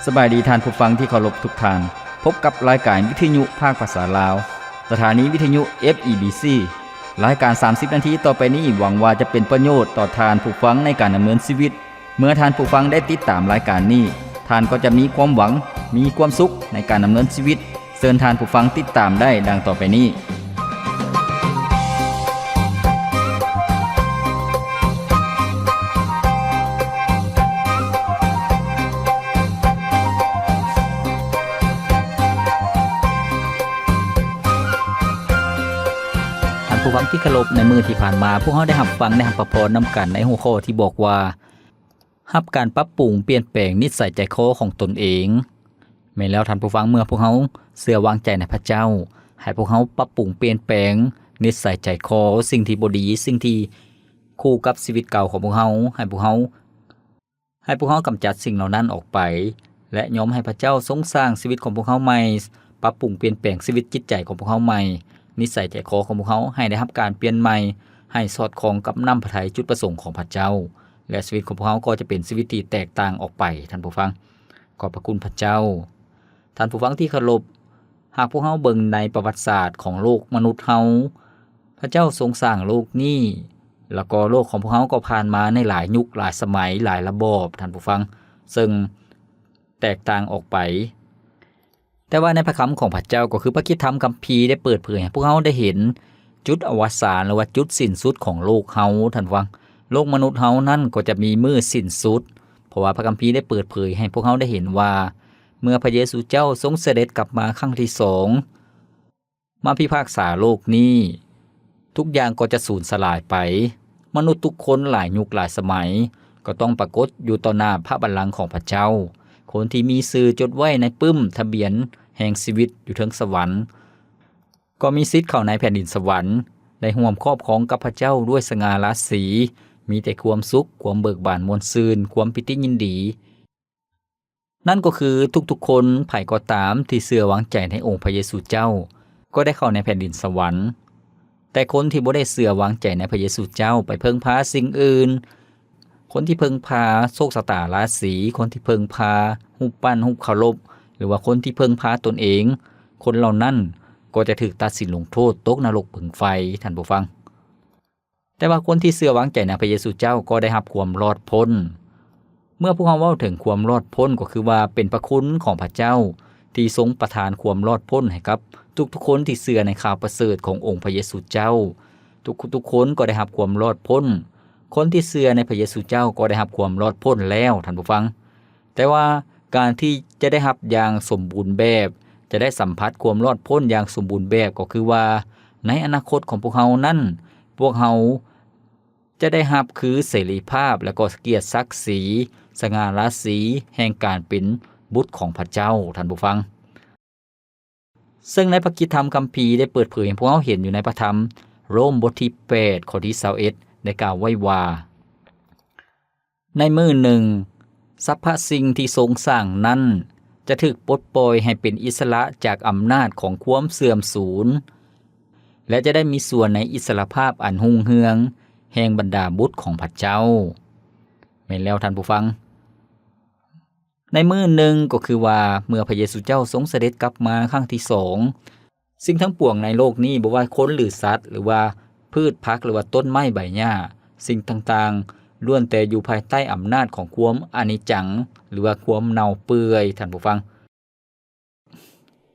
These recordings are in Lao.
ສະບາຍດີທ່ານຜູ້ຟັງທີ່ເຄົາລົບທຸກທ່ານ. ພົບກັບລາຍການວິທະຍຸພາກພາສາລາວ, ສະຖານີວິທະຍຸ ເອັຟ ອີ ບີ ຊີ. ລາຍການສາມສິບນາທີຕໍ່ໄປນີ້ ຫວັງວ່າຈະເປັນປະໂຫຍດຕໍ່ທ່ານຜູ້ຟັງໃນການດຳເນີນຊີວິດ. ເມື່ອທ່ານຜູ້ຟັງໄດ້ຕິດຕາມລາຍການນີ້, ທ່ານກໍຈະມີຄວາມຫວັງ, ມີຄວາມສຸກໃນການດຳເນີນຊີວິດ. ເຊີນທ່ານຜູ້ຟັງຕິດຕາມໄດ້ດັ່ງຕໍ່ໄປນີ້. ທ່ານຜູ້ຟັງທີ່ເຄົາລົບ, ໃນມື້ທີ່ຜ່ານມາ, ພວກເຮົາໄດ້ຮັບຟັງ, ໄດ້ຮັບພະພອນນຳກັນໃນຫົວຂໍ້ທີ່ບອກວ່າ ຮັບການປັບປຸງປ່ຽນແປງນິດໄສໃຈຄໍຂອງຕົນເອງ. ແມ່ນແລ້ວທ່ານຜູ້ຟັງ, ເມື່ອພວກເຮົາເຊື່ອວາງໃຈໃນພະເຈົ້າ, ໃຫ້ພວກເຮົາປັບປຸງປ່ຽນແປງນິດໄສໃຈຄໍ, ສິ່ງທີ່ບໍ່ດີ, ສິ່ງທີ່ຄູ່ກັບຊີວິດເກົ່າຂອງພວກເຮົາ, ໃຫ້ພວກເຮົາ, ໃຫ້ພວກເຮົາກຳຈັດສິ່ງເຫຼົ່ານັ້ນອອກໄປ ແລະ ຍອມໃຫ້ພະເຈົ້າຊົງສ້າງຊີວິດຂອງພວກເຮົາໃໝ່, ປັບປຸງປ່ຽນແປງຊີວິດຈິດໃຈຂອງພວກເຮົາໃໝ່, ນິດໄສໃຈຄໍຂອງພວກເຮົາໃຫ້ໄດ້ຮັບການປ່ຽນໃໝ່, ໃຫ້ສອດຄ່ອງກັບນ້ຳພະໄທຈຸດປະສົງຂອງພະເຈົ້າ. ແລະ ຊີວິດຂອງພວກເຮົາກໍຈະເປັນຊີວິດທີ່ແຕກຕ່າງອອກໄປ, ທ່ານຜູ້ຟັງ. ຂອບພະຄຸນພະເຈົ້າ. ທ່ານຜູ້ຟັງທີ່ເຄົາລົບ, ຫາກພວກເຮົາເບິ່ງໃນປະຫວັດສາດຂອງໂລກມະນຸດເຮົາ, ພະເຈົ້າຊົງສ້າງໂລກນີ້, ແລ້ວກໍໂລກຂອງພວກເຮົາກໍຜ່ານມາໃນຫຼາຍຍຸກ, ຫຼາຍສະໄໝ, ຫຼາຍລະບອບ, ທ່ານຜູ້ຟັງ, ເຊິ່ງແຕກຕ່າງອອກໄປ. ແຕ່ວ່າໃນພະຄຳຂອງພະເຈົ້າ, ກໍຄືພະຄຣິສຕະທຳຄຳພີໄດ້ເປີດເຜີຍໃຫ້ພວກເຮົາໄດ້ເຫັນຈຸດອະວະສານ ຫຼືວ່າຈຸດສິ້ນສຸດຂອງໂລກເຮົາ, ທ່ານຟັງ. ໂລກມະນຸດເຮົານັ້ນກໍຈະມີມື້ສິ້ນສຸດ, ເພາະວ່າພະຄຳພີໄດ້ເປີດເຜີຍໃຫ້ພວກເຮົາໄດ້ເຫັນວ່າ ເມື່ອພະເຢຊູເຈົ້າຊົງສະເດັດກັບມາຄັ້ງທີສອງ ມາພິພາກສາໂລກນີ້, ທຸກຢ່າງກໍຈະສູນສະຫຼາຍໄປ. ມະນຸດທຸກຄົນຫຼາຍຍຸກຫຼາຍສະໄໝ ກໍຕ້ອງປາກົດຢູ່ຕໍ່ໜ້າພະບັນລັງຂອງພະເຈົ້າ. ຄົນທີ່ມີຊື່ຈົດໄວ້ໃນປຶ້ມທະບຽນແຫ່ງຊີວິດຢູ່ເທິງສະຫວັນ ກໍມີສິດເຂົ້າໃນແຜ່ນດິນສະຫວັນ, ໄດ້ຮ່ວມຄອບຄອງກັບພະເຈົ້າດ້ວຍສະຫງ່າລາສີ, ມີແຕ່ຄວາມສຸກ, ຄວາມເບີກບານມ່ວນຊື່ນ, ຄວາມປີຕິຍິນດີ. ນັ້ນກໍຄືທຸກໆຄົນ, ໃຜກໍຕາມທີ່ເຊື່ອວາງໃຈໃນອົງພະເຢຊູເຈົ້າ, ກໍໄດ້ເຂົ້າໃນແຜ່ນດິນສະຫວັນ. ແຕ່ຄົນທີ່ບໍ່ໄດ້ເຊື່ອວາງໃຈໃນພະເຢຊູເຈົ້າ, ໄປເພິ່ງພາສິ່ງອື່ນ, ຄົນທີ່ເພິ່ງພາໂຊກຊະຕາລາສີ, ຄົນທີ່ເພິ່ງພາຮູບປັ້ນ, ຮູບເຄົາລົບ, ຫຼືວ່າຄົນທີ່ເພິ່ງພາຕົນເອງ, ຄົນເຫຼົ່ານັ້ນກໍຈະຖືກຕັດສິນລົງໂທດຕົກນະລົກເຜິງໄຟ, ທ່ານຜູ້ຟັງ. ແຕ່ວ່າຄົນທີ່ເຊື່ອວາງໃຈໃນພະເຢຊູເຈົ້າກໍໄດ້ຮັບຄວາມລອດພົ້ນ. ເມື່ອພວກເຮົາເວົ້າເຖິງຄວາມລອດພົ້ນ, ກໍຄືວ່າເປັນພະຄຸນຂອງພະເຈົ້າທີ່ຊົງປະທານຄວາມລອດພົ້ນໃຫ້ກັບທຸກໆຄົນທີ່ເຊື່ອໃນຂ່າວປະເສີດຂອງອົງພະເຢຊູເຈົ້າ. ທຸກ, ທຸກຄົນກໍໄດ້ຮັບຄວາມລອດພົ້ນ. ຄົນທີ່ເຊື່ອໃນພະເຢຊູເຈົ້າກໍໄດ້ຮັບຄວາມລອດພົ້ນແລ້ວ, ທ່ານຜູ້ຟັງ. ແຕ່ວ່າການທີ່ຈະໄດ້ຮັບຢ່າງສົມບູນແບບ, ຈະໄດ້ສຳຜັດຄວາມລອດພົ້ນຢ່າງສົມບູນແບບ, ກໍຄືວ່າໃນອະນາຄົດຂອງພວກເຮົານັ້ນ, ພວກເຮົາຈະໄດ້ຮັບຄືເສລີພາບ ແລະ ກໍກຽດສັກສີ, ສະຫງ່າລາສີແຫ່ງການເປັນບຸດຂອງພະເຈົ້າ, ທ່ານຜູ້ຟັງ. ເຊິ່ງໃນພະຄຣິສຕະທຳຄຳພີໄດ້ເປີດເຜີຍໃຫ້ພວກເຮົາເຫັນຢູ່ໃນພະທຳໂຣມບົດທີແປດ ຂໍ້ທີຊາວເອັດ ໄດ້ກ່າວໄວ້ວ່າ ໃນມື້ໜຶ່ງ, ສັບພະສິ່ງທີ່ຊົງສ້າງນັ້ນຈະຖືກປົດປ່ອຍໃຫ້ເປັນອິດສະຫຼະຈາກອຳນາດຂອງຄວາມເສື່ອມສູນ ແລະ ຈະໄດ້ມີສ່ວນໃນອິດສະຫຼະພາບອັນຮຸ່ງເຮືອງແຫ່ງບັນດາບຸດຂອງພະເຈົ້າ. ແມ່ນແລ້ວທ່ານຜູ້ຟັງ. ໃນມື້ໜຶ່ງ ກໍຄືວ່າເມື່ອພະເຢຊູເຈົ້າຊົງສະເດັດກັບມາຄັ້ງທີສອງ, ສິ່ງທັງປວງໃນໂລກນີ້, ບໍ່ວ່າຄົນ ຫຼື ສັດ ຫຼືວ່າພືດຜັກ ຫຼືວ່າຕົ້ນໄມ້ໃບຫຍ້າ, ສິ່ງຕ່າງໆ ລ້ວນແຕ່ຢູ່ພາຍໃຕ້ອຳນາດຂອງຄວາມອະນິດຈັງ ຫຼືວ່າຄວາມເນົ່າເປື່ອຍ, ທ່ານຜູ້ຟັງ,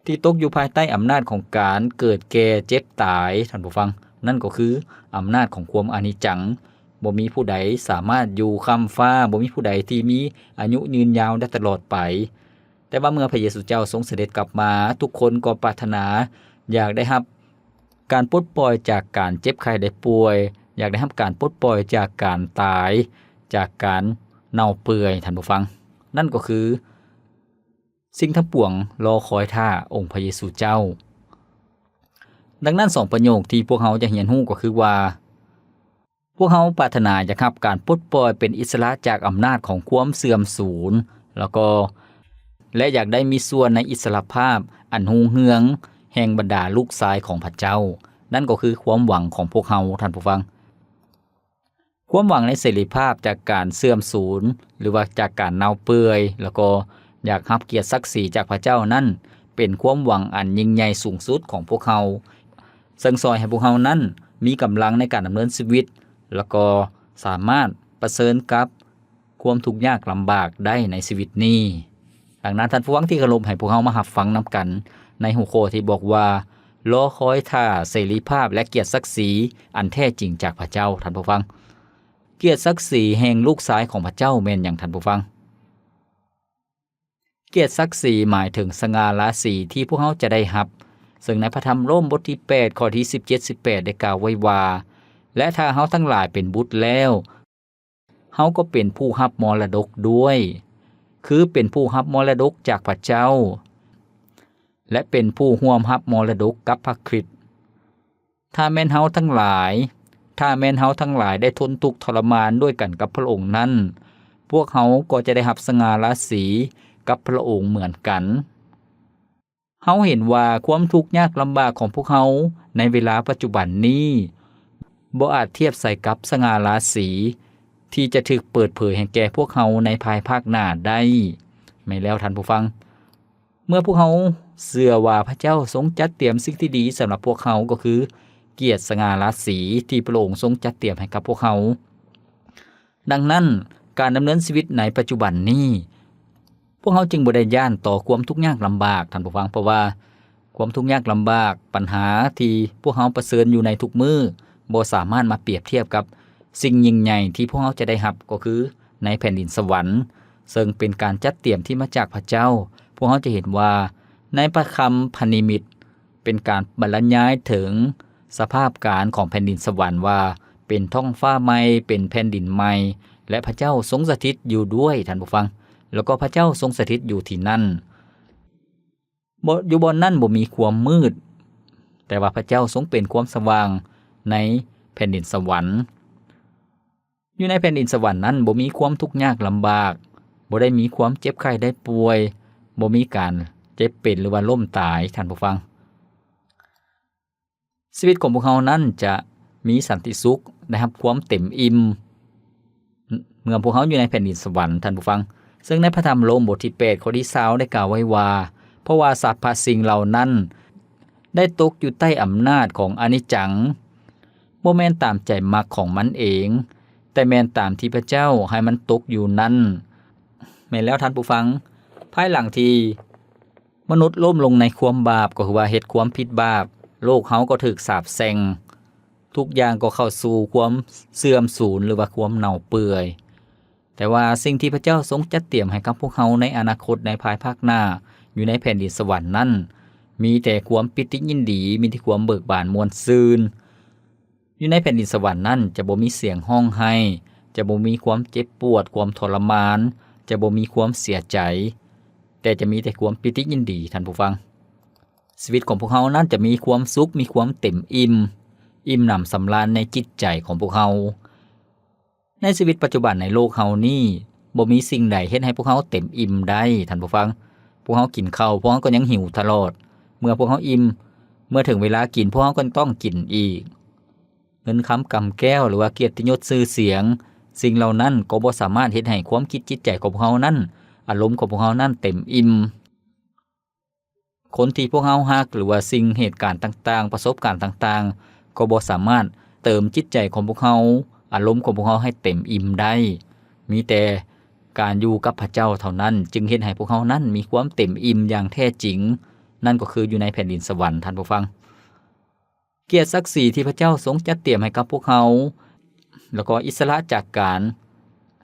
ທີ່ຕົກຢູ່ພາຍໃຕ້ອຳນາດຂອງການເກີດແກ່ເຈັບຕາຍ, ທ່ານຜູ້ຟັງ, ນັ້ນກໍຄືອຳນາດຂອງຄວາມອະນິດຈັງ. ບໍ່ມີຜູ້ໃດສາມາດຢູ່ຄ້ຳຟ້າ, ບໍ່ມີຜູ້ໃດທີ່ມີອາຍຸຍືນຍາວໄດ້ຕະຫຼອດໄປ. ແຕ່ວ່າເມື່ອພະເຢຊູເຈົ້າຊົງສະເດັດກັບມາ, ທຸກຄົນກໍປາດຖະໜາຢາກໄດ້ຮັບການປົດປ່ອຍຈາກການເຈັບໄຂ້ໄດ້ປ່ວຍ, ຢາກໄດ້ຮັບການປົດປ່ອຍຈາກການຕາຍ, ຈາກການເນົ່າເປື່ອຍ, ທ່ານຜູ້ຟັງ. ນັ້ນກໍຄືສິ່ງທັງປວງລໍຄອຍຖ້າອົງພະເຢຊູເຈົ້າ. ດັ່ງນັ້ນ, ສອງປະໂຫຍກທີ່ພວກເຮົາຈະຮຽນຮູ້ກໍຄືວ່າ, ພວກເຮົາປາດຖະໜາຢາກຮັບການປົດປ່ອຍເປັນອິດສະຫຼະຈາກອຳນາດຂອງຄວາມເສື່ອມສູນ, ແລ້ວກໍ ແລະ ຢາກໄດ້ມີສ່ວນໃນອິດສະຫຼະພາບອັນຮຸ່ງເຮືອງແຫ່ງບັນດາລູກຊາຍຂອງພະເຈົ້າ. ນັ້ນກໍຄືຄວາມຫວັງຂອງພວກເຮົາ, ທ່ານຜູ້ຟັງ. ຄວາມຫວັງໃນເສລີພາບຈາກການເສື່ອມສູນ ຫຼືວ່າຈາກການເນົ່າເປື່ອຍ, ແລ້ວກໍ ຢາກຮັບກຽດສັກສີຈາກພະເຈົ້ານັ້ນ ເປັນຄວາມຫວັງອັນຍິ່ງໃຫຍ່ສູງສຸດຂອງພວກເຮົາ, ເຊິ່ງຊ່ອຍໃຫ້ພວກເຮົານັ້ນມີກຳລັງໃນການດຳເນີນຊີວິດ ແລ້ວກໍສາມາດປະເຊີນກັບຄວາມທຸກຍາກລຳບາກໄດ້ໃນຊີວິດນີ້. ດັ່ງນັ້ນທ່ານຜູ້ຟັງທີ່ເຄົາລົບ, ໃຫ້ພວກເຮົາມາຮັບຟັງນຳກັນໃນຫົວຂໍ້ທີ່ບອກວ່າ ລໍຄອຍຖ້າເສລີພາບ ແລະ ກຽດສັກສີອັນແທ້ຈິງຈາກພະເຈົ້າ. ທ່ານຜູ້ຟັງ, ກຽດສັກສີແຫ່ງລູກຊາຍຂອງພະເຈົ້າແມ່ນຫຍັງ, ທ່ານຜູ້ຟັງ? ກຽດສັກສີໝາຍເຖິງສະຫງ່າລາສີທີ່ພວກເຮົາຈະໄດ້ຮັບ, ເຊິ່ງໃນພະທຳໂຣມບົດທີແປດ ຂໍ້ທີສິບເຈັດ ສິບແປດ ໄດ້ກ່າວໄວ້ວ່າ, ແລະ ຖ້າເຮົາທັງຫຼາຍເປັນບຸດແລ້ວ, ເຮົາກໍເປັນຜູ້ຮັບມໍລະດົກດ້ວຍ, ຄືເປັນຜູ້ຮັບມໍລະດົກຈາກພະເຈົ້າ ແລະ ເປັນຜູ້ຮ່ວມຮັບມໍລະດົກກັບພະຄຣິດ. ຖ້າແມ່ນເຮົາທັງຫຼາຍ, ຖ້າແມ່ນເຮົາທັງຫຼາຍໄດ້ທົນທຸກທໍລະມານດ້ວຍກັນກັບພະອົງນັ້ນ, ພວກເຮົາກໍຈະໄດ້ຮັບສະຫງ່າລາສີກັບພະອົງເໝືອນກັນ. ເຮົາເຫັນວ່າຄວາມທຸກຍາກລຳບາກຂອງພວກເຮົາໃນເວລາປັດຈຸບັນນີ້ ບໍ່ອາດທຽບໃສ່ກັບສະຫງ່າລາສີທີ່ຈະຖືກເປີດເຜີຍໃຫ້ແກ່ພວກເຮົາໃນພາຍພາກໜ້າໄດ້. ແມ່ນແລ້ວທ່ານຜູ້ຟັງ, ເມື່ອພວກເຮົາເຊື່ອວ່າພະເຈົ້າຊົງຈັດຕຽມສິ່ງທີ່ດີສຳລັບພວກເຮົາ, ກໍຄືກຽດສະຫງ່າລາສີທີ່ພະອົງຊົງຈັດຕຽມໃຫ້ກັບພວກເຮົາ. ດັ່ງນັ້ນ, ການດຳເນີນຊີວິດໃນປັດຈຸບັນນີ້, ພວກເຮົາຈຶ່ງບໍ່ໄດ້ຢ້ານຕໍ່ຄວາມທຸກຍາກລຳບາກ, ທ່ານຜູ້ຟັງ, ເພາະວ່າຄວາມທຸກຍາກລຳບາກ, ບັນຫາທີ່ພວກເຮົາປະເຊີນຢູ່ໃນທຸກມື້ ບໍ່ສາມາດມາປຽບທຽບກັບສິ່ງຍິ່ງໃຫຍ່ທີ່ພວກເຮົາຈະໄດ້ຮັບ, ກໍຄືໃນແຜ່ນດິນສະຫວັນ, ເຊິ່ງເປັນການຈັດຕຽມທີ່ມາຈາກພະເຈົ້າ. ພວກເຮົາຈະເຫັນວ່າໃນພະຄຳພະນິມິດ ເປັນການບັນລະຍາຍເຖິງສະພາບການຂອງແຜ່ນດິນສະຫວັນວ່າ ເປັນທ້ອງຟ້າໃໝ່, ເປັນແຜ່ນດິນໃໝ່ ແລະ ພະເຈົ້າຊົງສະຖິດຢູ່ດ້ວຍ, ທ່ານຜູ້ຟັງ, ແລ້ວກໍພະເຈົ້າຊົງສະຖິດຢູ່ທີ່ນັ້ນ. ບໍ່, ຢູ່ບ່ອນນັ້ນບໍ່ມີຄວາມມືດ, ແຕ່ວ່າພະເຈົ້າຊົງເປັນຄວາມສະຫວ່າງໃນແຜ່ນດິນສະຫວັນ. ຢູ່ໃນແຜ່ນດິນສະຫວັນນັ້ນບໍ່ມີຄວາມທຸກຍາກລຳບາກ, ບໍ່ໄດ້ມີຄວາມເຈັບໄຂ້ໄດ້ປ່ວຍ, ບໍ່ມີການເຈັບເປັນ ຫຼືວ່າລົ້ມຕາຍ, ທ່ານຜູ້ຟັງ. ຊີວິດຂອງພວກເຮົານັ້ນຈະມີສັນຕິສຸກ, ໄດ້ຮັບຄວາມເຕັມອີ່ມ ເມື່ອພວກເຮົາຢູ່ໃນແຜ່ນດິນສະຫວັນ, ທ່ານຜູ້ຟັງ. ເຊິ່ງໃນພະທຳໂຣມບົດທີແປດ ຂໍ້ທີຊາວ ໄດ້ກ່າວໄວ້ວ່າ, ເພາະວ່າສັບພະສິ່ງເຫຼົ່ານັ້ນໄດ້ຕົກຢູ່ໃຕ້ອຳນາດຂອງອະນິດຈັງ, ບໍ່ແມ່ນຕາມໃຈມັກຂອງມັນເອງ, ແຕ່ແມ່ນຕາມທີ່ພະເຈົ້າໃຫ້ມັນຕົກຢູ່ນັ້ນ. ແມ່ນແລ້ວທ່ານຜູ້ຟັງ, ພາຍຫຼັງທີ່ມະນຸດລົ້ມລົງໃນຄວາມບາບ, ກໍຄືວ່າເຮັດຄວາມຜິດບາບ, ໂລກເຮົາກໍຖືກສາບແຊ່ງ, ທຸກຢ່າງກໍເຂົ້າສູ່ຄວາມເສື່ອມສູນ ຫຼືວ່າຄວາມເນົ່າເປື່ອຍ. ແຕ່ວ່າສິ່ງທີ່ພະເຈົ້າຊົງຈັດຕຽມໃຫ້ກັບພວກເຮົາໃນອະນາຄົດ, ໃນພາຍພາກໜ້າ, ຢູ່ໃນແຜ່ນດິນສະຫວັນນັ້ນ, ມີແຕ່ຄວາມປີຕິຍິນດີ, ມີແຕ່ຄວາມເບີກບານມ່ວນຊື່ນ. ຢູ່ໃນແຜ່ນດິນສະຫວັນນັ້ນ ຈະບໍ່ມີສຽງຮ້ອງໄຫ້, ຈະບໍ່ມີຄວາມເຈັບປວດ, ຄວາມທໍລະມານ, ຈະບໍ່ມີຄວາມເສຍໃຈ, ແຕ່ຈະມີແຕ່ຄວາມປີຕິຍິນດີ, ທ່ານຜູ້ຟັງ. ຊີວິດຂອງພວກເຮົານັ້ນຈະມີຄວາມສຸກ, ມີຄວາມເຕັມອີ່ມ, ອີ່ມໜຳສຳລານໃນຈິດໃຈຂອງພວກເຮົາ. ໃນຊີວິດປັດຈຸບັນໃນໂລກເຮົານີ້, ບໍ່ມີສິ່ງໃດເຮັດໃຫ້ພວກເຮົາເຕັມອີ່ມໄດ້, ທ່ານຜູ້ຟັງ. ພວກເຮົາກິນເຂົ້າ, ພວກເຮົາກໍຍັງຫິວຕະຫຼອດ. ເມື່ອພວກເຮົາອີ່ມ, ເມື່ອເຖິງເວລາກິນ, ພວກເຮົາກໍຕ້ອງກິນອີກ. ເງິນຄຳກຳແກ້ວ ຫຼືວ່າກຽດຕິຍົດຊື່ສຽງ, ສິ່ງເຫຼົ່ານັ້ນກໍບໍ່ສາມາດເຮັດໃຫ້ຄວາມຄິດຈິດໃຈຂອງພວກເຮົານັ້ນ, ອາລົມຂອງພວກເຮົານັ້ນເຕັມອີ່ມ. ຄົນທີ່ພວກເຮົາຮັກ ຫຼືວ່າສິ່ງເຫດການຕ່າງໆ, ປະສົບການຕ່າງໆ ກໍບໍ່ສາມາດເຕີມຈິດໃຈຂອງພວກເຮົາ, ອາລົມຂອງພວກເຮົາໃຫ້ເຕັມອີ່ມໄດ້. ມີແຕ່ການຢູ່ກັບພະເຈົ້າເທົ່ານັ້ນ ຈຶ່ງເຮັດໃຫ້ພວກເຮົານັ້ນມີຄວາມເຕັມອີ່ມຢ່າງແທ້ຈິງ, ນັ້ນກໍຄືຢູ່ໃນແຜ່ນດິນສະຫວັນ, ທ່ານຜູ້ຟັງ. ກຽດສັກສີທີ່ພະເຈົ້າຊົງຈັດຕຽມໃຫ້ກັບພວກເຮົາ, ແລ້ວກໍອິດສະຫຼະຈາກການ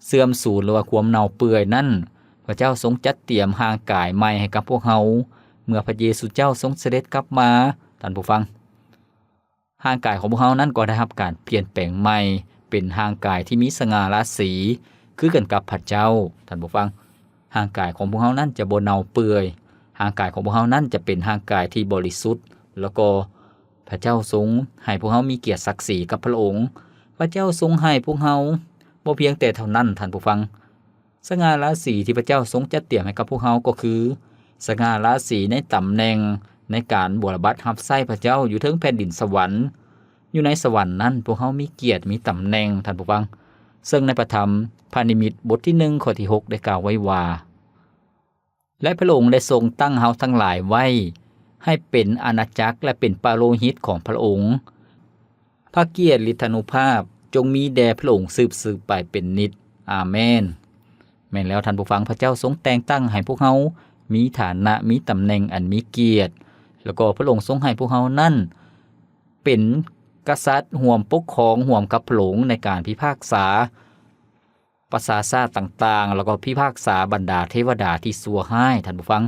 ເສື່ອມສູນ ຫຼືວ່າຄວາມເນົ່າເປື່ອຍນັ້ນ, ພະເຈົ້າຊົງຈັດຕຽມຮ່າງກາຍໃໝ່ໃຫ້ກັບພວກເຮົາ ເມື່ອພະເຢຊູເຈົ້າຊົງສະເດັດກັບມາ, ທ່ານຜູ້ຟັງ. ຮ່າງກາຍຂອງພວກເຮົານັ້ນກໍໄດ້ຮັບການປ່ຽນແປງໃໝ່ ເປັນຮ່າງກາຍທີ່ມີສະຫງ່າລາສີ ຄືກັນກັບພະເຈົ້າ, ທ່ານຜູ້ຟັງ. ຮ່າງກາຍຂອງພວກເຮົານັ້ນຈະບໍ່ເນົ່າເປື່ອຍ, ຮ່າງກາຍຂອງພວກເຮົານັ້ນຈະເປັນຮ່າງກາຍທີ່ບໍລິສຸດ, ແລ້ວກໍ ພະເຈົ້າຊົງໃຫ້ພວກເຮົາມີກຽດສັກສີກັບພະອົງ. ພະເຈົ້າຊົງໃຫ້ພວກເຮົາບໍ່ພຽງແຕ່ເທົ່ານັ້ນ, ທ່ານຜູ້ຟັງ. ສະຫງ່າລາສີທີ່ພະເຈົ້າຊົງຈັດຕຽມໃຫ້ກັບພວກເຮົາກໍຄື ສະຫງ່າລາສີໃນຕຳແໜ່ງໃນການບົວລະບັດຮັບໃຊ້ພະເຈົ້າຢູ່ເທິງແຜ່ນດິນສະຫວັນ. ຢູ່ໃນສະຫວັນນັ້ນ, ພວກເຮົາມີກຽດ, ມີຕຳແໜ່ງ, ທ່ານຜູ້ຟັງ. ເຊິ່ງໃນພະທຳພະນິມິດບົດທີໜຶ່ງ ຂໍ້ທີຫົກ ໄດ້ກ່າວໄວ້ວ່າ, ແລະ ພະອົງໄດ້ຊົງຕັ້ງເຮົາທັງຫຼາຍໄວ້ ໃຫ້ເປັນອານາຈັກ ແລະ ເປັນປະໂລຫິດຂອງພະອົງ. ພະກຽດລິດທານຸພາບ ຈົ່ງມີແດ່ພະອົງສືບໆໄປເປັນນິດ. ອາເມນ. ແມ່ນແລ້ວທ່ານຜູ້ຟັງ, ພະເຈົ້າຊົງແຕ່ງຕັ້ງໃຫ້ພວກເຮົາມີຖານະ, ມີຕຳແໜ່ງອັນມີກຽດ, ແລ້ວກໍພະອົງຊົງໃຫ້ພວກເຮົານັ້ນເປັນກະສັດ ຮ່ວມປົກຄອງຮ່ວມກັບພະອົງໃນການພິພາກສາ ປະຊາຊາດຕ່າງໆ ແລ້ວກໍພິພາກສາບັນດາເທວະດາທີ່ຊົ່ວຮ້າຍ. ທ່ານຜູ້ຟັງ,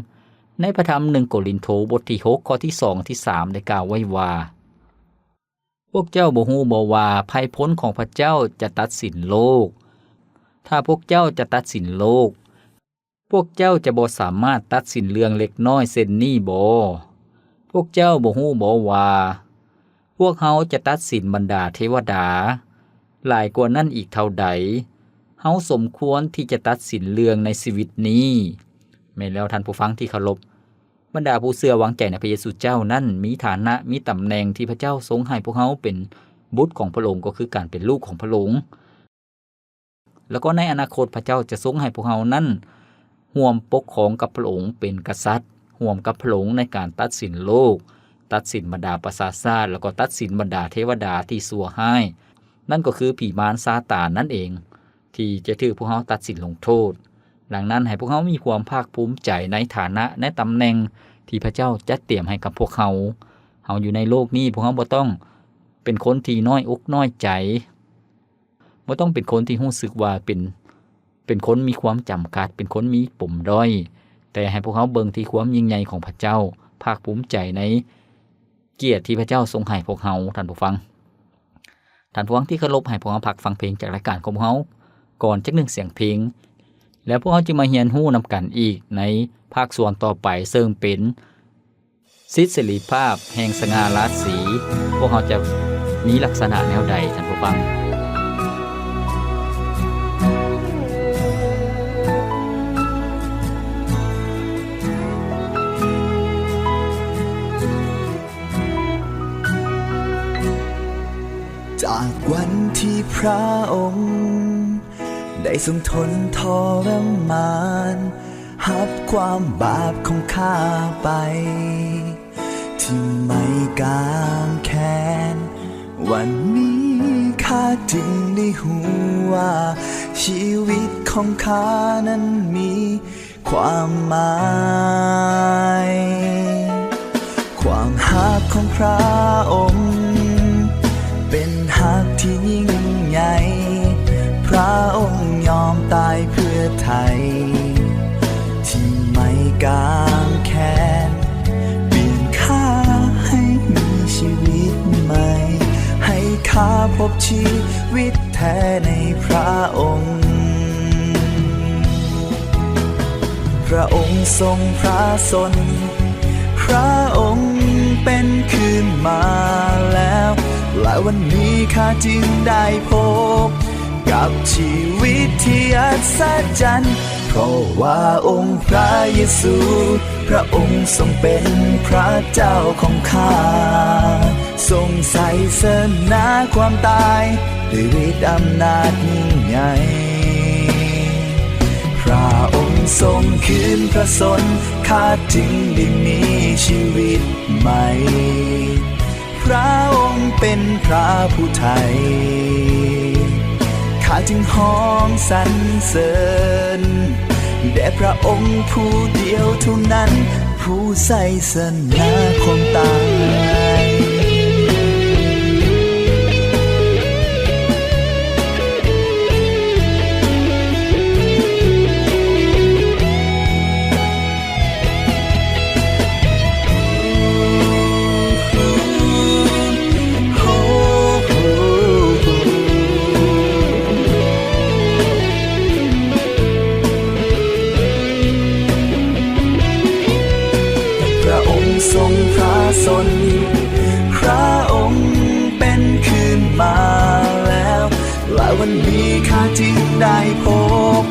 ໃນພະທຳໜຶ່ງໂກລິນໂທ ບົດທີຫົກ ຂໍ້ທີສອງ ທີສາມ ໄດ້ກ່າວໄວ້ວ່າ, ພວກເຈົ້າບໍ່ຮູ້ບໍວ່າໄພພົ້ນຂອງພະເຈົ້າຈະຕັດສິນໂລກ? ຖ້າພວກເຈົ້າຈະຕັດສິນໂລກ, ພວກເຈົ້າຈະບໍ່ສາມາດຕັດສິນເລື່ອງເລັກນ້ອຍເຊັ່ນນີ້ບໍ? ພວກເຈົ້າບໍ່ຮູ້ບໍວ່າ ພວກເຮົາຈະຕັດສິນບັນດາເທວະດາຫຼາຍກວ່ານັ້ນອີກເທົ່າໃດ? ເຮົາສົມຄວນທີ່ຈະຕັດສິນເລື່ອງໃນຊີວິດນີ້. ແມ່ນແລ້ວທ່ານຜູ້ຟັງທີ່ເຄົາລົບ, ບັນດາຜູ້ເຊື່ອວາງໃຈໃນພະເຢຊູເຈົ້ານັ້ນ ມີຖານະ, ມີຕຳແໜ່ງທີ່ພະເຈົ້າຊົງໃຫ້ພວກເຮົາເປັນບຸດຂອງພະອົງ, ກໍຄືການເປັນລູກຂອງພະອົງ. ແລ້ວກໍໃນອະນາຄົດ ພະເຈົ້າຈະຊົງໃຫ້ພວກເຮົານັ້ນຮ່ວມປົກຄອງກັບພະອົງເປັນກະສັດ, ຮ່ວມກັບພະອົງໃນການຕັດສິນໂລກ, ຕັດສິນບັນດາປະຊາຊາດ, ແລ້ວກໍຕັດສິນບັນດາເທວະດາທີ່ຊົ່ວຮ້າຍ, ນັ້ນກໍຄືຜີມານຊາຕານນັ້ນເອງ ທີ່ຈະຖືກພວກເຮົາຕັດສິນລົງໂທດ. ດັ່ງນັ້ນ, ໃຫ້ພວກເຮົາມີຄວາມພາກພູມໃຈໃນຖານະ, ໃນຕຳແໜ່ງທີ່ພະເຈົ້າຈັດຕຽມໃຫ້ກັບພວກເຮົາ. ເຮົາຢູ່ໃນໂລກນີ້, ພວກເຮົາບໍ່ຕ້ອງເປັນຄົນທີ່ນ້ອຍອົກນ້ອຍໃຈ. ບໍ່ຕ້ອງເປັນຄົນທີ່ຮູ້ສຶກວ່າເປັນ, ເປັນຄົນມີຄວາມຈຳກັດ, ເປັນຄົນມີປົມດ້ອຍ, ແຕ່ໃຫ້ພວກເຮົາເບິ່ງທີ່ຄວາມຍິ່ງໃຫຍ່ຂອງພະເຈົ້າ, ພາກພູມໃຈໃນກຽດທີ່ພະເຈົ້າຊົງໃຫ້ພວກເຮົາ. ທ່ານຜູ້ຟັງ, ທ່ານຜູ້ຟັງທີ່ເຄົາລົບ, ໃຫ້ພວກເຮົາພັກຟັງເພງຈາກລາຍການຂອງພວກເຮົາກ່ອນຈັກໜຶ່ງສຽງເພງ, ແລ້ວພວກເຮົາຈະມາຮຽນຮູ້ນຳກັນອີກໃນພາກສ່ວນຕໍ່ໄປ, ເຊິ່ງເປັນ ສິດເສລີພາບແຫ່ງສະຫງ່າລາສີ ພວກເຮົາຈະມີລັກສະນະແນວໃດ, ທ່ານຜູ້ຟັງ? ຈາກວັນທີ່ພຣະອົງ ໄດ້ຊົງທົນທໍລະມານ ຮັບຄວາມບາບຂອງຂ້າໄປ ທີ່ໄມ້ກາງແຂນ. ວັນນີ້ຂ້າຈຶ່ງໄດ້ຮູ້ວ່າ ຊີວິດຂອງຂ້ານັ້ນມີຄວາມໝາຍ. ຄວາມຮັກຂອງພຣະອົງ ເປັນຮັກທີ່ຍິ່ງໃຫຍ່, ພຣະອົງຍອມຕາຍເພື່ອໄຖ່ ທີ່ໄມ້ກາງແຂນ, ປ່ຽນຂ້າໃຫ້ມີຊີວິດໃໝ່, ໃຫ້ຂ້າພົບຊີວິດແທ້ໃນພຣະອົງ. ພຣະອົງຊົງພຣະຊົນ, ພຣະອົງເປັນຄືນມາແລ້ວ, ແລະ ວັນນີ້ຂ້າຈຶ່ງໄດ້ພົບກັບຊີວິດທີ່ອັດສະຈັນ, ເພາະວ່າອົງພຣະເຢຊູ ພຣະອົງຊົງເປັນພຣະເຈົ້າຂອງຂ້າ, ຊົງໄຊຊະນະຄວາມຕາຍ ດ້ວຍລິດອຳນາດຍິ່ງໃຫຍ່. ພຣະອົງຊົງຄືນພຣະຊົນ, ຂ້າຈຶ່ງໄດ້ມີຊີວິດໃໝ່. ພຣະອົງເປັນພຣະຜູ້ໄຖ່, ຂ້າຈຶ່ງຮ້ອງສັນເສີນແດ່ພຣະອົງຜູ້ດຽວເທົ່ານັ້ນ, ຜູ້ໄຊຊະນະຄວາມຕາຍ. ພຣະອົງຊົງພຣະຊົນ, ພຣະອົງເປັນຄືນມາແລ້ວ, ແລະ ວັນນີ້ຂ້າຈຶ່ງໄດ້ພົບ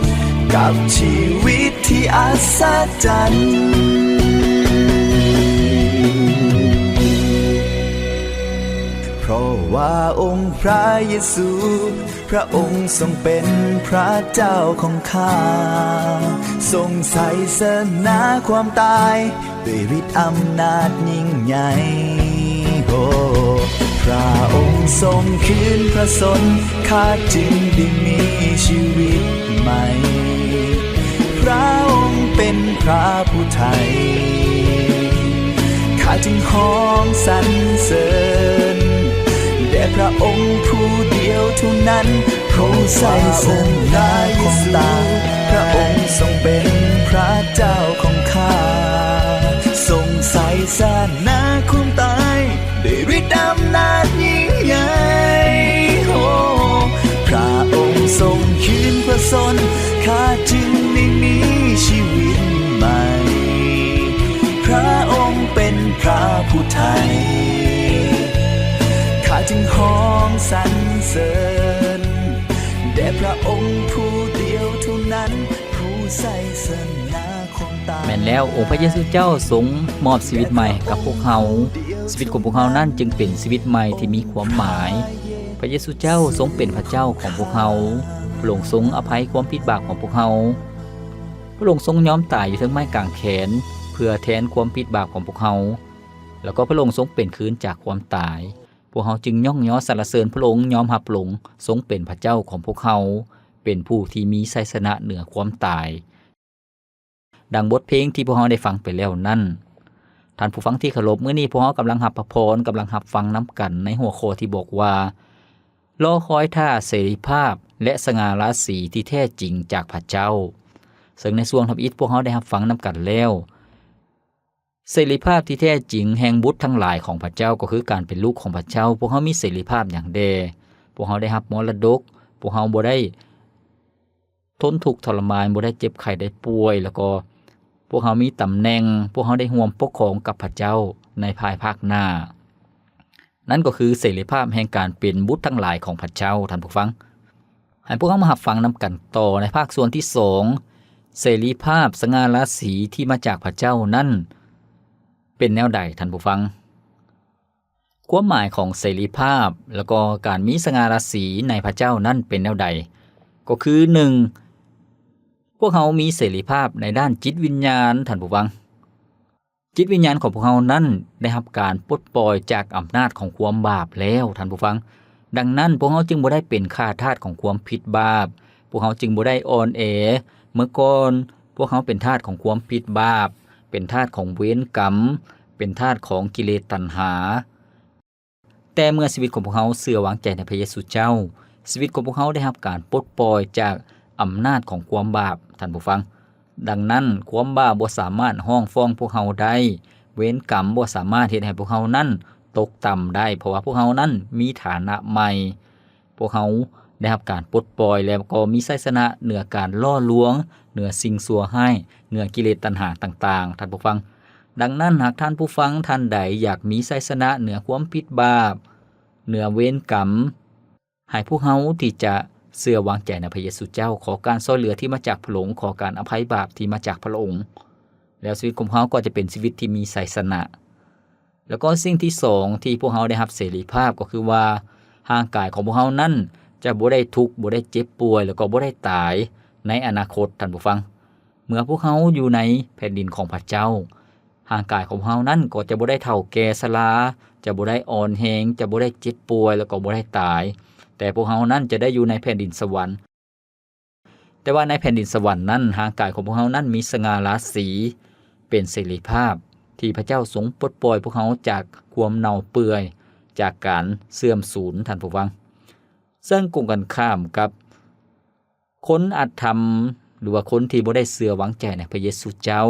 ກັບຊີວິດ ທີ່ອັດສະຈັນ. ເພາະວ່າອົງພຣະເຢຊູ ພຣະອົງຊົງເປັນພຣະເຈົ້າຂອງຂ້າ, ຊົງໄຊຊະນະຄວາມຕາຍ ດ້ວຍລິດອຳນາດຍິ່ງໃຫຍ່. ໂອ້ ພຣະອົງຊົງຄືນພຣະຊົນ, ຂ້າຈຶ່ງໄດ້ມີຊີວິດໃໝ່. ພຣະອົງເປັນພຣະຜູ້ໄຖ່, ຂ້າຈຶ່ງຮ້ອງສັນເສີນ ແດ່ພຣະອົງຜູ້ດຽວເທົ່ານັ້ນ ຜູ້ໄຊຊະນະຄວາມຕາຍ. ພຣະອົງຊົງເປັນພຣະເຈົ້າຂອງຂ້າ, ຊົງໄຊຊະນະຄວາມຕາຍ ດ້ວຍລິດອຳນາດຍິ່ງໃຫຍ່. ໂອ້ ພຣະອົງຊົງຄືນພຣະຊົນ, ຂ້າຈຶ່ງໄດ້ມີຊີວິດໃໝ່. ພຣະອົງເປັນພຣະຜູ້ໄຖ່, ຂ້າຈຶ່ງຮ້ອງສັນເສີນ ແດ່ພຣະອົງຜູ້ດຽວເທົ່ານັ້ນ ຜູ້ໄຊຊະນະຄວາມຕາຍ. ແມ່ນແລ້ວ, ອົງພຣະເຢຊູເຈົ້າຊົງມອບຊີວິດໃໝ່ໃຫ້ກັບພວກເຮົາ. ຊີວິດຂອງພວກເຮົານັ້ນຈຶ່ງເປັນຊີວິດໃໝ່ທີ່ມີຄວາມໝາຍ. ພຣະເຢຊູເຈົ້າຊົງເປັນພຣະເຈົ້າຂອງພວກເຮົາ. ພຣະອົງຊົງອະໄພຄວາມຜິດບາບຂອງພວກເຮົາ. ພຣະອົງຊົງຍອມຕາຍຢູ່ເທິງໄມ້ກາງແຂນ ເພື່ອແທນຄວາມຜິດບາບຂອງພວກເຮົາ, ແລ້ວກໍພຣະອົງຊົງເປັນຄືນຈາກຄວາມຕາຍ. ພວກເຮົາຈຶ່ງຍ້ອງຍໍສັນລະເສີນພຣະອົງ, ຍອມຮັບພຣະອົງຊົງເປັນພຣະເຈົ້າຂອງພວກເຮົາ, ເປັນຜູ້ທີ່ມີໄຊຊະນະເໜືອຄວາມຕາຍ. ດັ່ງບົດເພງທີ່ພວກເຮົາໄດ້ຟັງໄປແລ້ວນັ້ນ. ທ່ານຜູ້ຟັງທີ່ເຄົາລົບ, ມື້ນີ້ພວກເຮົາກຳລັງຮັບພະພອນ, ກຳລັງຮັບຟັງນຳກັນໃນຫົວຂໍ້ທີ່ບອກວ່າ ລໍຄອຍຖ້າເສລີພາບ ແລະ ສະຫງ່າລາສີທີ່ແທ້ຈິງຈາກພະເຈົ້າ. ເຊິ່ງໃນຊ່ວງທຳອິດພວກເຮົາໄດ້ຮັບຟັງນຳກັນແລ້ວ. ເສລີພາບທີ່ແທ້ຈິງແຫ່ງບຸດທັງຫຼາຍຂອງພະເຈົ້າ ກໍຄືການເປັນລູກຂອງພະເຈົ້າ. ພວກເຮົາມີເສລີພາບຫຍັງແດ່? ພວກເຮົາໄດ້ຮັບມໍລະດົກ, ພວກເຮົາບໍ່ໄດ້ ທົນທຸກທໍລະມານ, ບໍ່ໄດ້ເຈັບໄຂ້ໄດ້ປ່ວຍ, ແລ້ວກໍພວກເຮົາມີຕຳແໜ່ງ, ພວກເຮົາໄດ້ຮ່ວມປົກຄອງກັບພະເຈົ້າໃນພາຍພາກໜ້າ. ນັ້ນກໍຄືເສລີພາບແຫ່ງການເປັນບຸດທັງຫຼາຍຂອງພະເຈົ້າ, ທ່ານຜູ້ຟັງ. ໃຫ້ພວກເຮົາມາຮັບຟັງນຳກັນຕໍ່ໃນພາກສ່ວນທີສອງ, ເສລີພາບ, ສະຫງ່າລາສີທີ່ມາຈາກພະເຈົ້ານັ້ນເປັນແນວໃດ, ທ່ານຜູ້ຟັງ? ຄວາມໝາຍຂອງເສລີພາບ ແລ້ວກໍການມີສະຫງ່າລາສີໃນພະເຈົ້ານັ້ນເປັນແນວໃດ? ກໍຄື ໜຶ່ງ ພວກເຮົາມີເສລີພາບໃນດ້ານຈິດວິນຍານ, ທ່ານຜູ້ຟັງ. ຈິດວິນຍານຂອງພວກເຮົານັ້ນໄດ້ຮັບການປົດປ່ອຍຈາກອຳນາດຂອງຄວາມບາບແລ້ວ, ທ່ານຜູ້ຟັງ. ດັ່ງນັ້ນ, ພວກເຮົາຈຶ່ງບໍ່ໄດ້ເປັນຂ້າທາດຂອງຄວາມຜິດບາບ, ພວກເຮົາຈຶ່ງບໍ່ໄດ້ອ່ອນແອ. ເມື່ອກ່ອນ, ພວກເຮົາເປັນທາດຂອງຄວາມຜິດບາບ, ເປັນທາດຂອງເວນກຳ, ເປັນທາດຂອງກິເລດຕັນຫາ. ແຕ່ເມື່ອຊີວິດຂອງພວກເຮົາເຊື່ອວາງໃຈໃນພະເຢຊູເຈົ້າ, ຊີວິດຂອງພວກເຮົາໄດ້ຮັບການປົດປ່ອຍຈາກອຳນາດຂອງຄວາມບາບ, ທ່ານຜູ້ຟັງ. ດັ່ງນັ້ນ, ຄວາມບາບບໍ່ສາມາດຮ້ອງຟ້ອງພວກເຮົາໄດ້, ເວນກຳບໍ່ສາມາດເຮັດໃຫ້ພວກເຮົານັ້ນຕົກຕ່ຳໄດ້, ເພາະວ່າພວກເຮົານັ້ນມີຖານະໃໝ່. ພວກເຮົາໄດ້ຮັບການປົດປ່ອຍ ແລ້ວກໍມີໄຊຊະນະເໜືອການຫຼໍ່ລວງ, ເໜືອສິ່ງຊົ່ວຮ້າຍ, ເໜືອກິເລດຕັນຫາຕ່າງໆ, ທ່ານຜູ້ຟັງ. ດັ່ງນັ້ນ, ຫາກທ່ານຜູ້ຟັງທ່ານໃດຢາກມີໄຊຊະນະເໜືອຄວາມຜິດບາບ, ເໜືອເວນກຳ, ໃຫ້ພວກເຮົາທີ່ຈະເຊື່ອວາງໃຈໃນພະເຢຊູເຈົ້າ, ຂໍການຊ່ວຍເຫຼືອທີ່ມາຈາກພະອົງ, ຂໍການອະໄພບາບທີ່ມາຈາກພະອົງ, ແລ້ວຊີວິດຂອງເຮົາກໍຈະເປັນຊີວິດທີ່ມີໄຊຊະນະ. ແລ້ວກໍສິ່ງທີສອງທີ່ພວກເຮົາໄດ້ຮັບເສລີພາບ ກໍຄືວ່າ ຮ່າງກາຍຂອງພວກເຮົານັ້ນຈະບໍ່ໄດ້ທຸກ, ບໍ່ໄດ້ເຈັບປ່ວຍ, ແລ້ວກໍບໍ່ໄດ້ຕາຍໃນອະນາຄົດ, ທ່ານຜູ້ຟັງ. ເມື່ອພວກເຮົາຢູ່ໃນແຜ່ນດິນຂອງພະເຈົ້າ, ຮ່າງກາຍຂອງເຮົານັ້ນກໍຈະບໍ່ໄດ້ເຖົ້າແກ່ຊະລາ, ຈະບໍ່ໄດ້ອ່ອນແຮງ, ຈະບໍ່ໄດ້ເຈັບປ່ວຍ ແລ້ວກໍບໍ່ໄດ້ຕາຍ, ແຕ່ພວກເຮົານັ້ນຈະໄດ້ຢູ່ໃນແຜ່ນດິນສະຫວັນ. ແຕ່ວ່າໃນແຜ່ນດິນສະຫວັນນັ້ນ, ຮ່າງກາຍຂອງພວກເຮົານັ້ນມີສະຫງ່າລາສີ, ເປັນເສລີພາບທີ່ພະເຈົ້າຊົງປົດປ່ອຍພວກເຮົາຈາກຄວາມເນົ່າເປື່ອຍ, ຈາກການເສື່ອມສູນ, ທ່ານຜູ້ຟັງ. ເຊິ່ງກົງກັນຂ້າມກັບ ຄົນອະທຳ ຫຼືວ່າຄົນທີ່ບໍ່ໄດ້ເຊື່ອວາງໃຈໃນພະເຢຊູເຈົ້າ,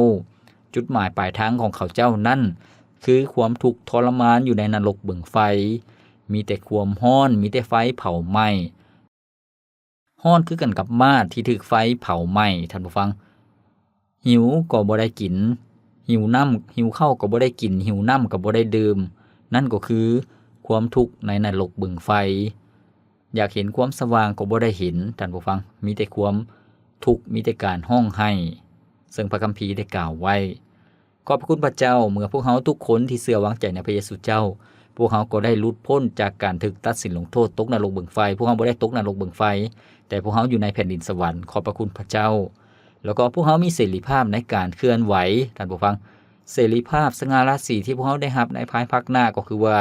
ຈຸດໝາຍປາຍທາງຂອງເຂົາເຈົ້ານັ້ນ ຄືຄວາມທຸກທໍລະມານຢູ່ໃນນະລົກເບິ່ງໄຟ, ມີແຕ່ຄວາມຮ້ອນ, ມີແຕ່ໄຟເຜົາໄໝ້. ຮ້ອນຄືກັນກັບໝາດທີ່ຖືກໄຟເຜົາໄໝ້, ທ່ານຜູ້ຟັງ. ຫິວກໍບໍ່ໄດ້ກິນ, ຫິວນ້ຳ, ຫິວເຂົ້າກໍບໍ່ໄດ້ກິນ, ຫິວນ້ຳກໍບໍ່ໄດ້ດື່ມ. ນັ້ນກໍຄືຄວາມທຸກໃນນະລົກເບິ່ງໄຟ. ຢາກເຫັນຄວາມສະຫວ່າງກໍບໍ່ໄດ້ເຫັນ, ທ່ານຜູ້ຟັງ, ມີແຕ່ຄວາມທຸກ, ມີແຕ່ການຮ້ອງໄຫ້, ເຊິ່ງພະຄຳພີໄດ້ກ່າວໄວ້. ຂອບພະຄຸນພະເຈົ້າ, ເມື່ອພວກເຮົາທຸກຄົນທີ່ເຊື່ອວາງໃຈໃນພະເຢຊູເຈົ້າ ພວກເຮົາກໍໄດ້ຫຼຸດພົ້ນຈາກການຖືກຕັດສິນລົງໂທດຕົກນະລົກເບິ່ງໄຟ. ພວກເຮົາບໍ່ໄດ້ຕົກນະລົກເບິ່ງໄຟ, ແຕ່ພວກເຮົາຢູ່ໃນແຜ່ນດິນສະຫວັນ. ຂອບພະຄຸນພະເຈົ້າ. ແລ້ວກໍພວກເຮົາມີເສລີພາບໃນການເຄື່ອນໄຫວ, ທ່ານຜູ້ຟັງ. ເສລີພາບສະຫງ່າລາສີທີ່ພວກເຮົາໄດ້ຮັບໃນພາຍພາກໜ້າກໍຄືວ່າ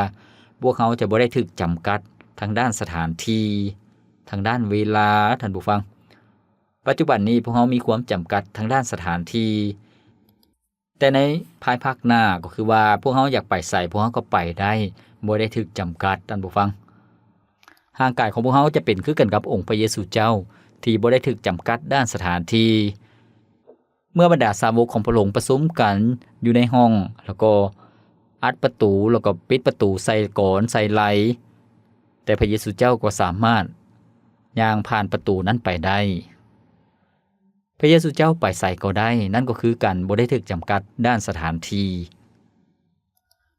ພວກເຮົາຈະບໍ່ໄດ້ຖືກຈຳກັດທາງດ້ານສະຖານທີ່, ທາງດ້ານເວລາ, ທ່ານຜູ້ຟັງ. ປັດຈຸບັນນີ້ພວກເຮົາມີຄວາມຈຳກັດທາງດ້ານສະຖານທີ່, ແຕ່ໃນພາຍພາກໜ້າກໍຄືວ່າ ພວກເຮົາຢາກໄປໃສ ພວກເຮົາກໍໄປໄດ້, ບໍ່ໄດ້ຖືກຈຳກັດ, ທ່ານຜູ້ຟັງ. ຮ່າງກາຍຂອງພວກເຮົາຈະເປັນຄືກັນກັບອົງພະເຢຊູເຈົ້າ ທີ່ບໍ່ໄດ້ຖືກຈຳກັດດ້ານສະຖານທີ່. ເມື່ອບັນດາສາວົກຂອງພະອົງປະຊຸມກັນຢູ່ໃນຫ້ອງ ແລ້ວກໍອັດປະຕູ ແລ້ວກໍປິດປະຕູໃສ່ກອນໃສ່ໄລ, ແຕ່ພະເຢຊູເຈົ້າກໍສາມາດຍ່າງຜ່ານປະຕູນັ້ນໄປໄດ້. ພະເຢຊູເຈົ້າໄປໃສກໍໄດ້, ນັ້ນກໍຄືການບໍ່ໄດ້ຖືກຈຳກັດດ້ານສະຖານທີ່.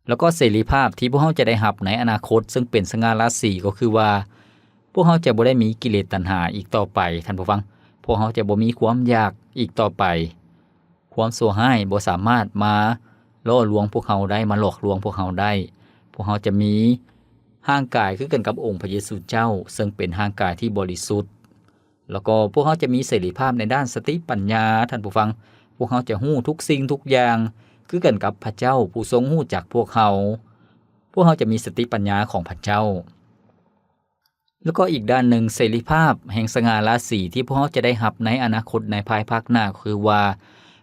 ແລ້ວກໍເສລີພາບທີ່ພວກເຮົາຈະໄດ້ຮັບໃນອະນາຄົດ ເຊິ່ງເປັນສະຫງ່າລາສີ ກໍຄືວ່າ ພວກເຮົາຈະບໍ່ໄດ້ມີກິເລດຕັນຫາອີກຕໍ່ໄປ, ທ່ານຜູ້ຟັງ. ພວກເຮົາຈະບໍ່ມີຄວາມຢາກອີກຕໍ່ໄປ. ຄວາມຊົ່ວຮ້າຍບໍ່ສາມາດມາຫຼໍ່ລວງພວກເຮົາໄດ້, ມາຫຼອກລວງພວກເຮົາໄດ້. ພວກເຮົາຈະມີຮ່າງກາຍຄືກັນກັບອົງພະເຢຊູເຈົ້າ, ເຊິ່ງເປັນຮ່າງກາຍທີ່ບໍລິສຸດ. ແລ້ວກໍພວກເຮົາຈະມີເສລີພາບໃນດ້ານສະຕິປັນຍາ, ທ່ານຜູ້ຟັງ. ພວກເຮົາຈະຮູ້ທຸກສິ່ງທຸກຢ່າງ ຄືກັນກັບພະເຈົ້າຜູ້ຊົງຮູ້ຈັກພວກເຮົາ. ພວກເຮົາຈະມີສະຕິປັນຍາຂອງພະເຈົ້າ. ແລ້ວກໍອີກດ້ານໜຶ່ງ, ເສລີພາບແຫ່ງສະຫງ່າລາສີທີ່ພວກເຮົາຈະໄດ້ຮັບໃນອະນາຄົດໃນພາຍພາກໜ້າ ກໍຄືວ່າ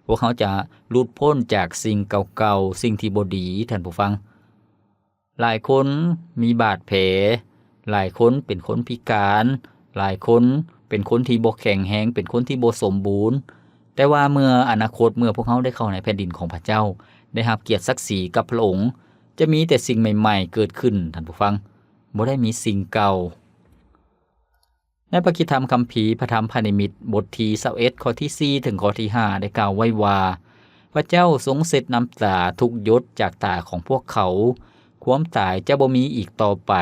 ພວກເຮົາຈະຫຼຸດພົ້ນຈາກສິ່ງເກົ່າໆ, ສິ່ງທີ່ບໍ່ດີ, ທ່ານຜູ້ຟັງ. ຫຼາຍຄົນມີບາດແຜ, ຫຼາຍຄົນເປັນຄົນພິການ, ຫຼາຍຄົນເປັນຄົນທີ່ບໍ່ແຂງແຮງ, ເປັນຄົນທີ່ບໍ່ສົມບູນ. ແຕ່ວ່າເມື່ອອະນາຄົດ, ເມື່ອພວກເຮົາໄດ້ເຂົ້າໃນແຜ່ນດິນຂອງພະເຈົ້າ, ໄດ້ຮັບກຽດສັກສີກັບພະອົງ, ຈະມີແຕ່ສິ່ງໃໝ່ໆເກີດຂຶ້ນ, ທ່ານຜູ້ຟັງ, ບໍ່ໄດ້ມີສິ່ງເກົ່າ. ໃນພະຄຣິສຕະທຳຄຳພີ ພະທຳພະນິມິດ ບົດທີຊາວເອັດ ຂໍ້ທີສີ່ ເຖິງຂໍ້ທີຫ້າ ໄດ້ກ່າວໄວ້ວ່າ, ພະເຈົ້າຊົງເຊັດນ້ຳຕາທຸກຢົດຈາກຕາຂອງພວກເຂົາ. ຄວາມຕາຍຈະບໍ່ມີອີກຕໍ່ໄປ,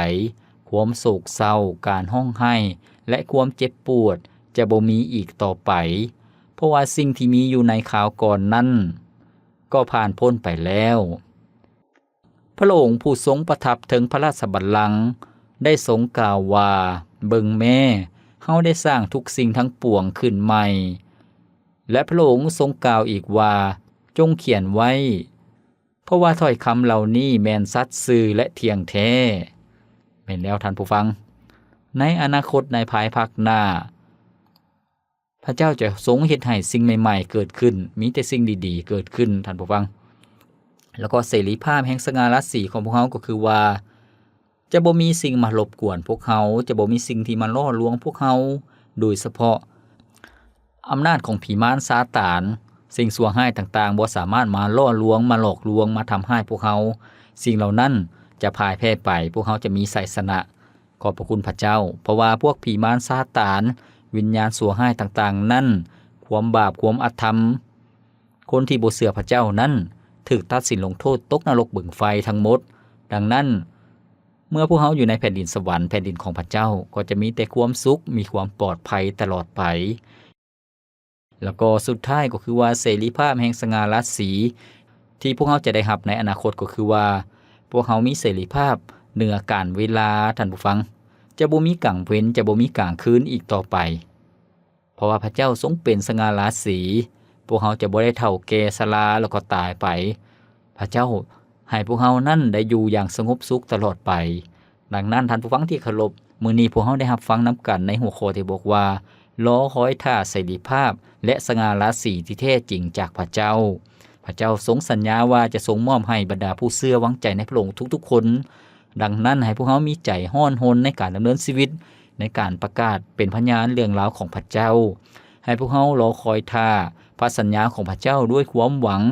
ຄວາມໂສກເສົ້າ, ການຮ້ອງໄຫ້ ແລະ ຄວາມເຈັບປວດຈະບໍ່ມີອີກຕໍ່ໄປ, ເພາະວ່າສິ່ງທີ່ມີຢູ່ໃນຄາວກ່ອນນັ້ນກໍຜ່ານພົ້ນໄປແລ້ວ. ພະອົງຜູ້ຊົງປະທັບເທິງພະລາຊະບັນລັງ ໄດ້ຊົງກ່າວວ່າ, ເບິ່ງແມ້, ເຮົາໄດ້ສ້າງທຸກສິ່ງທັງປວງຂຶ້ນໃໝ່. ແລະ ພະອົງຊົງກ່າວອີກວ່າ, ຈົ່ງຂຽນໄວ້, ເພາະວ່າຖ້ອຍຄຳເຫຼົ່ານີ້ແມ່ນສັດຊື່ ແລະ ທ່ຽງແທ້. ແມ່ນແລ້ວທ່ານຜູ້ຟັງ, ໃນອະນາຄົດໃນພາຍພາກໜ້າ, ພະເຈົ້າຈະຊົງເຮັດໃຫ້ສິ່ງໃໝ່ໆເກີດຂຶ້ນ, ມີແຕ່ສິ່ງດີໆເກີດຂຶ້ນ, ທ່ານຜູ້ຟັງ. ແລ້ວກໍເສລີພາບແຫ່ງສະຫງ່າລາສີຂອງພວກເຮົາກໍຄືວ່າ ຈະບໍ່ມີສິ່ງມາລົບກວນພວກເຮົາ, ຈະບໍ່ມີສິ່ງທີ່ມາຫຼໍ່ລວງພວກເຮົາ, ໂດຍສະເພາະອຳນາດຂອງຜີມານຊາຕານ, ສິ່ງຊົ່ວຮ້າຍຕ່າງໆບໍ່ສາມາດມາຫຼໍ່ລວງ, ມາຫຼອກລວງ, ມາທຳຮ້າຍພວກເຮົາ. ສິ່ງເຫຼົ່ານັ້ນຈະພ່າຍແພ້ໄປ, ພວກເຮົາຈະມີໄຊຊະນະ. ຂອບພະຄຸນພະເຈົ້າ, ເພາະວ່າພວກຜີມານຊາຕານ, ວິນຍານຊົ່ວຮ້າຍຕ່າງໆນັ້ນ, ຄວາມບາບ, ຄວາມອະທຳ, ຄົນທີ່ບໍ່ເຊື່ອພະເຈົ້ານັ້ນ ຖືກຕັດສິນລົງໂທດຕົກນະລົກເບິ່ງໄຟທັງໝົດ. ດັ່ງນັ້ນ, ເມື່ອພວກເຮົາຢູ່ໃນແຜ່ນດິນສະຫວັນ, ແຜ່ນດິນຂອງພະເຈົ້າ, ກໍຈະມີແຕ່ຄວາມສຸກ, ມີຄວາມປອດໄພຕະຫຼອດໄປ. ແລ້ວກໍສຸດທ້າຍກໍຄືວ່າເສລີພາບແຫ່ງສະຫງ່າລາສີທີ່ພວກເຮົາຈະໄດ້ຮັບໃນອະນາຄົດກໍຄືວ່າ ພວກເຮົາມີເສລີພາບເໜືອການເວລາ, ທ່ານຜູ້ຟັງ. ຈະບໍ່ມີກາງເວັນ, ຈະບໍ່ມີກາງຄືນອີກຕໍ່ໄປ. ເພາະວ່າພະເຈົ້າຊົງເປັນສະຫງ່າລາສີ, ພວກເຮົາຈະບໍ່ໄດ້ເຖົ້າແກ່ຊະລາແລ້ວກໍຕາຍໄປ. ພະເຈົ້າໃຫ້ພວກເຮົານັ້ນໄດ້ຢູ່ຢ່າງສະຫງົບສຸກຕະຫຼອດໄປ. ດັ່ງນັ້ນ, ທ່ານຜູ້ຟັງທີ່ເຄົາລົບ, ມື້ນີ້ພວກເຮົາໄດ້ຮັບຟັງນຳກັນໃນຫົວຂໍ້ທີ່ບອກວ່າ ລໍຄອຍຖ້າເສລີພາບ ແລະ ສະຫງ່າລາສີທີ່ແທ້ຈິງຈາກພະເຈົ້າ. ພະເຈົ້າຊົງສັນຍາວ່າຈະຊົງມອບໃຫ້ບັນດາຜູ້ເຊື່ອວາງໃຈໃນພະອົງທຸກໆຄົນ. ດັ່ງນັ້ນ, ໃຫ້ພວກເຮົາມີໃຈຮ້ອນຮົນໃນການດຳເນີນຊີວິດ, ໃນການປະກາດເປັນພະຍານເລື່ອງລາວຂອງພະເຈົ້າ. ໃຫ້ພວກເຮົາລໍຄອຍຖ້າພະສັນຍາຂອງພະເຈົ້າດ້ວຍຄວາມຫວັງ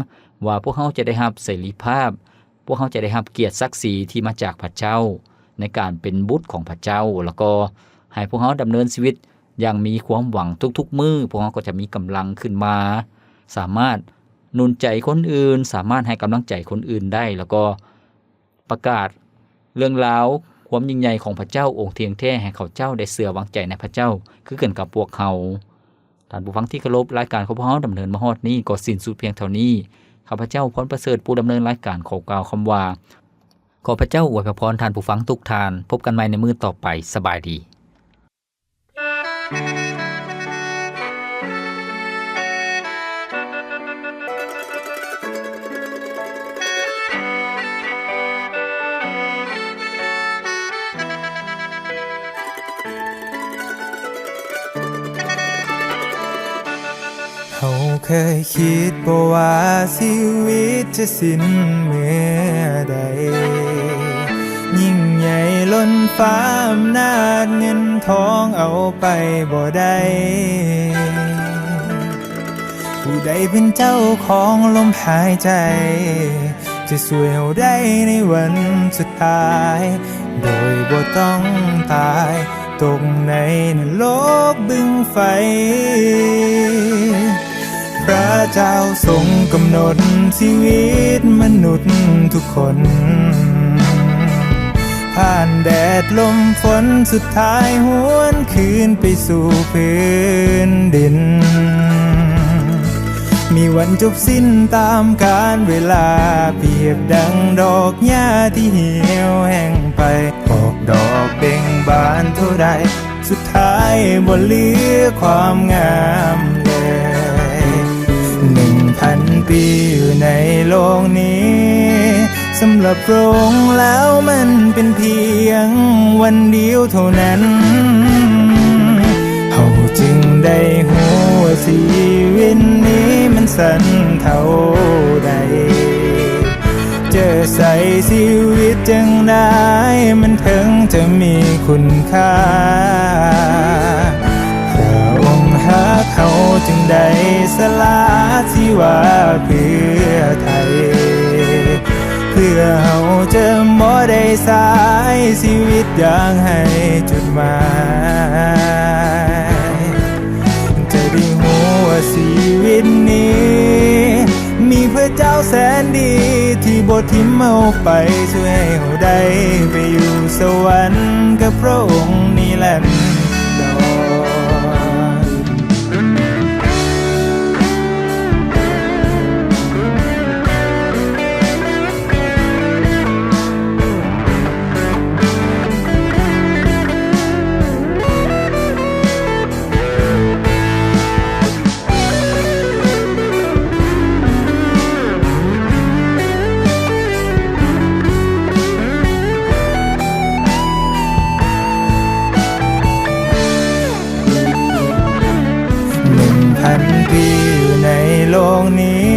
ວ່າພວກເຮົາຈະໄດ້ຮັບເສລີພາບ, ພວກເຮົາຈະໄດ້ຮັບກຽດສັກສີທີ່ມາຈາກພະເຈົ້າ ໃນການເປັນບຸດຂອງພະເຈົ້າ, ແລ້ວກໍໃຫ້ພວກເຮົາດຳເນີນຊີວິດຢ່າງມີຄວາມຫວັງທຸກໆມື້. ພວກເຮົາກໍຈະມີກຳລັງຂຶ້ນມາ, ສາມາດໜູນໃຈຄົນອື່ນ, ສາມາດໃຫ້ກຳລັງໃຈຄົນອື່ນໄດ້, ແລ້ວກໍ ປະກາດເລື່ອງລາວຄວາມຍິ່ງໃຫຍ່ຂອງພະເຈົ້າອົງທ່ຽງແທ້ ໃຫ້ເຂົາເຈົ້າໄດ້ເຊື່ອວາງໃຈໃນພະເຈົ້າຄືກັນກັບພວກເຮົາ. ທ່ານຜູ້ຟັງທີ່ເຄົາລົບ, ລາຍການຂອງພວກເຮົາດຳເນີນມາຮອດນີ້ກໍສິ້ນສຸດພຽງເທົ່ານີ້. ຂ້າພະເຈົ້າ ພອນປະເສີດ ຜູ້ດຳເນີນລາຍການ ຂໍກ່າວຄຳວ່າ ຂໍພະເຈົ້າອວຍພະພອນທ່ານຜູ້ຟັງທຸກທ່ານ. ພົບກັນໃໝ່ໃນມື້ຕໍ່ໄປ. ສະບາຍດີ. ເຮົາເຄີຍຄິດບໍ່ວ່າຊີວິດຈະສິ້ນເມື່ອໃດ? ຍິ່ງໃຫຍ່ລົ້ນຟ້າອຳນາດເງິນທອງເອົາໄປບໍ່ໄດ້. ຜູ້ໃດເປັນເຈົ້າຂອງລົມຫາຍໃຈ ຈະຊ່ວຍເຮົາໄດ້ໃນວັນສຸດທ້າຍ ໂດຍບໍ່ຕ້ອງຕາຍຕົກໃນນະລົກບຶງໄຟ. ພະເຈົ້າຊົງກຳນົດຊີວິດມະນຸດທຸກຄົນ ຜ່ານແດດລົມຝົນ ສຸດທ້າຍຫວນຄືນໄປສູ່ພື້ນດິນ. ມີວັນຈົບສິ້ນຕາມການເວລາ ປຽບດັ່ງດອກຫຍ້າທີ່ຫ່ຽວແຫ້ງໄປ ອອກດອກເບັ່ງບານເທົ່າໃດ ສຸດທ້າຍບໍ່ເຫຼືອຄວາມງາມເລີຍ. ໜຶ່ງພັນປີຢູ່ໃນໂລກນີ້ ສຳລັບພະອົງແລ້ວມັນເປັນພຽງວັນດຽວເທົ່ານັ້ນ. ເຮົາຈຶ່ງໄດ້ຮູ້ວ່າຊີວິດນີ້ມັນສັ້ນເທົ່າໃດ. ຈະໃຊ້ຊີວິດຈັ່ງໃດ ມັນເຖິງຈະມີຄຸນຄ່າ? ພະອົງຮັກເຮົາຈຶ່ງໄດ້ສະຫຼະຊີວາເພື່ອໄຖ່ ເພື່ອເຮົາຈະບໍ່ໄດ້ໃຊ້ຊີວິດຢ່າງໄຮ້ຈຸດໝາຍ. ຈະໄດ້ຮູ້ວ່າຊີວິດນີ້ມີພະເຈົ້າແສນດີ ທີ່ບໍ່ຖິ້ມເຮົາໄປ ຊ່ວຍໃຫ້ເຮົາໄດ້ໄປຢູ່ສະຫວັນກັບພະອົງນິລັນດອນ. ໜຶ່ງພັນປີຢູ່ໃນໂລກນີ້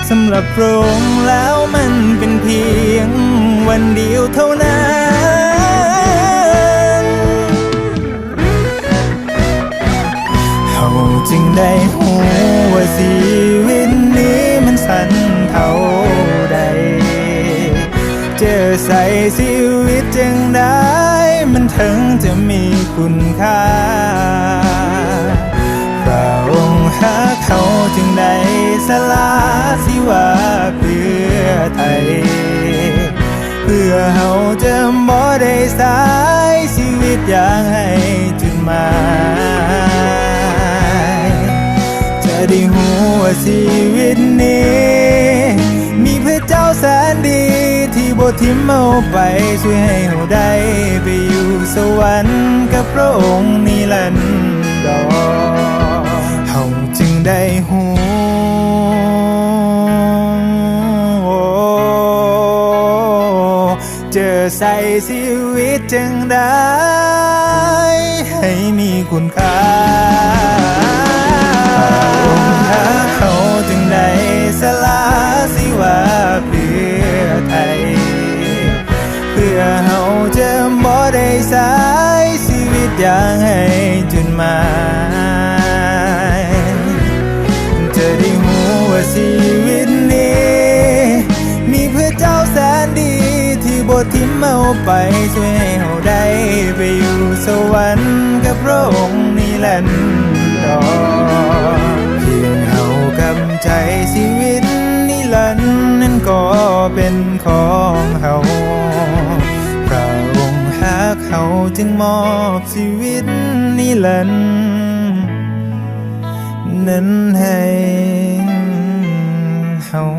ສຳລັບພະອົງແລ້ວມັນເປັນພຽງວັນດຽວເທົ່ານັ້ນ. ເຮົາຈຶ່ງໄດ້ຮູ້ວ່າຊີວິດນີ້ມັນສັ້ນເທົ່າໃດ. ຈະໃຊ້ຊີວິດຈັ່ງໃດ ມັນເຖິງຈະມີຄຸນຄ່າ? ພະອົງຮັກເຮົາຈຶ່ງໄດ້ສະຫຼະຊີວາເພື່ອໄຖ່ ເພື່ອເຮົາຈະບໍ່ໄດ້ໃຊ້ຊີວິດຢ່າງໄຮ້ຈຸດໝາຍ. ຈະໄດ້ຮູ້ວ່າຊີວິດນີ້ ມີພະເຈົ້າແສນດີ ທີ່ບໍ່ຖິ້ມເຮົາໄປ ຊ່ວຍໃຫ້ເຮົາໄດ້ໄປຢູ່ສະຫວັນກັບພະອົງນິລັນດອນ. ເຮົາຈຶ່ງໄດ້ຮູ້ ຈະໃຊ້ຊີວິດຈັ່ງໃດໃຫ້ມີຄຸນຄ່າ? ພະອົງຮັກເຮົາຈຶ່ງໄດ້ສະຫຼະຊີວາເພື່ອໄຖ່ ເພື່ອເຮົາຈະບໍ່ໄດ້ໃຊ້ຊີວິດຢ່າງໄຮ້ຈຸດໝາຍ. ຈະໄດ້ຮູ້ວ່າຊີວິດນີ້ ມີພະເຈົ້າແສນດີ ທີ່ບໍ່ຖິ້ມເຮົາໄປ ຊ່ວຍໃຫ້ເຮົາໄດ້ໄປຢູ່ສະຫວັນກັບພະອົງນິລັນດອນ. ພຽງເຮົາກຳໃຈ ຊີວິດນິລັນນັ້ນກໍເປັນຂອງເຮົາ. ພະອົງຮັກເຮົາຈຶ່ງມອບຊີວິດນິລັນນັ້ນໃຫ້ເຮົາ.